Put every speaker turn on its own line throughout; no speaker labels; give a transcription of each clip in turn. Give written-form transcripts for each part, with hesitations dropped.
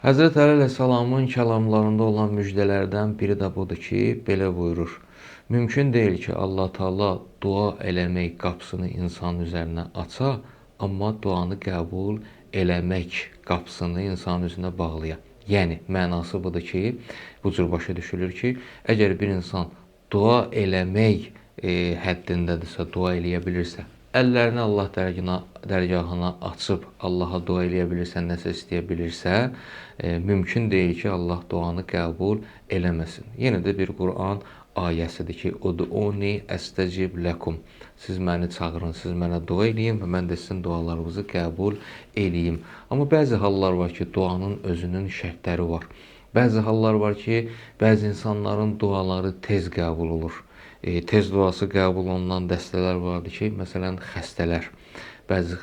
Həzrət Əli əleyhissalamın kəlamlarında olan müjdələrdən biri də budur ki, belə buyurur: Mümkün deyil ki, Allah Taala dua eləmək qapısını insanın üzərinə aça, amma duanı qəbul eləmək qapısını insanın üzünə bağlaya. Yəni mənası budur ki, bu cür başa düşülür ki, əgər bir insan dua eləmək həddindədirsə, dua eləyə bilirsə, əllərini Allah dərgahına açıb Allaha dua eləyə bilirsə, nəsə istəyə bilirsə, mümkün deyil ki, Allah duanı qəbul eləməsin. Yenə də bir Quran ayəsidir ki, Ud'uni əstəcib ləkum. Siz məni çağırın, siz mənə dua eləyin və mən də sizin dualarınızı qəbul eləyim. Amma bəzi hallar var ki, duanın özünün şərtləri var. Bəzi hallar var ki, bəzi insanların duaları tez qəbul olur. Tez duası qəbul olunan dəstələr vardır ki, məsələn, xəstələr. Bəzi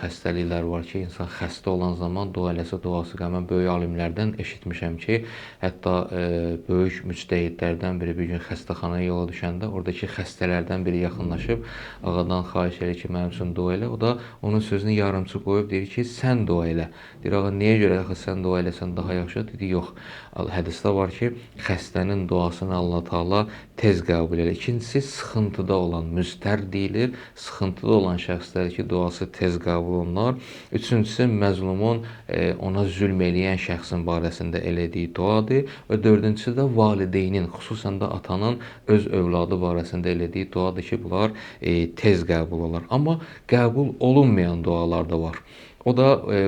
xəstəliklər var ki, insan xəstə olan zaman dua eləsə duası qəbul. Mən böyük alimlərdən eşitmişəm ki, hətta böyük müctəhidlərdən biri bir gün xəstəxanaya yola düşəndə oradakı xəstələrdən biri yaxınlaşıb ağadan xahiş eləyir ki, mənim üçün dua elə. O da onun sözünü yarımçı qoyub deyir ki, sən dua elə. Deyir, ağa, niyə görə axı sən dua eləsən daha yaxşı? Dedi, yox. Hədisdə var ki, xəstənin duasını Allah Taala tez qəbul elə. İkincisi, sıxıntıda olan, müstər deyilir. Sıxıntıda olan şəxslər ki, duası tez qəbul olunar. Üçüncüsü, məzlumun ona zülm eləyən şəxsin barəsində elədiyi duadır. Və dördüncüsü də valideynin, xüsusən də atanın öz övladı barəsində elədiyi duadır ki, bunlar tez qəbul olar. Amma qəbul olunmayan dualar da var. O da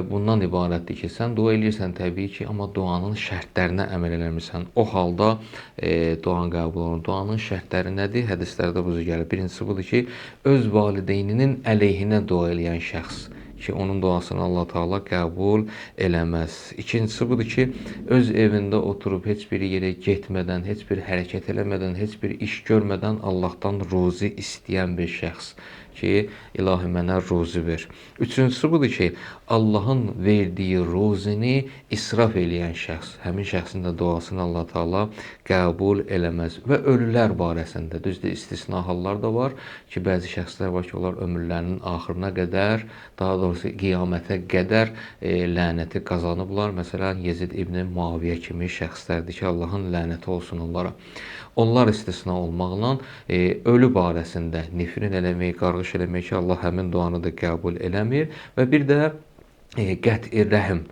bundan ibarətdir ki, sən dua eləyirsən təbii ki, amma duanın şərtlərinə əməl eləmirsən. O halda duan qəbul olunur. Duanın şərtləri nədir? Hədislərdə bu cür gəlir. Birincisi budur ki, öz valideyninin əleyhinə dua eləyən şəxs ki, onun duasını Allah Taala qəbul eləməz. İkincisi budur ki, öz evində oturub heç bir yerə getmədən, heç bir hərəkət eləmədən, heç bir iş görmədən Allahdan ruzi istəyən bir şəxs ki, ilahi mənə ruzi ver. Üçüncüsü budur ki, Allahın verdiyi ruzini israf eləyən şəxs, həmin şəxsin də duasını Allah Taala qəbul eləməz. Və ölülər barəsində, düzdür, istisna hallar da var ki, bəzi şəxslər var ki, onlar ömürlərinin axırına qədər, daha doğrusu qiyamətə qədər lənəti qazanıblar. Məsələn, Yezid İbn Muaviyə kimi şəxslərdir ki, Allahın lənəti olsun onlara. Onlar istisna olmaqla ölü barəsində nifrin eləmək, qarğış eləmək ki, Allah həmin duanı da qəbul eləmir. Və bir də qət-i rəhm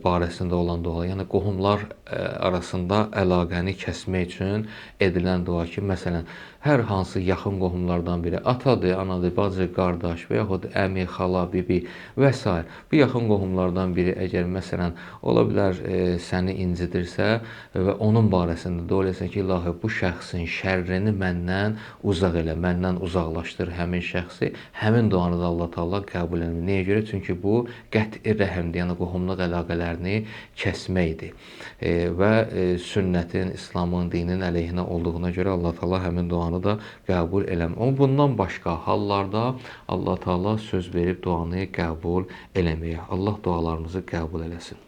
barəsində olan dua, yəni qohumlar arasında əlaqəni kəsmək üçün edilən dua ki, məsələn, hər hansı yaxın qohumlardan biri atadır, anadır, bacı, qardaş və yaxud əmi, xala, bibi və s. Bu yaxın qohumlardan biri əgər məsələn ola bilər səni incidirsə və onun barəsində dua eləsən ki, ilahi bu şəxsin şərrini məndən uzaq elə, məndən uzaqlaşdır həmin şəxsi, həmin duanı da Allah Taala qəbul eləmir. Niyə görə? Çünki bu qət-i rəhmdir, yəni qohumluq əlaqələrini kəsməkdir. Və sünnətin, İslamın, dinin əleyhinə olduğuna görə Allah Taala həmin duanı da qəbul eləmir. Amma bundan başqa hallarda Allah Taala söz verib duanı qəbul eləməyə. Allah dualarımızı qəbul eləsin.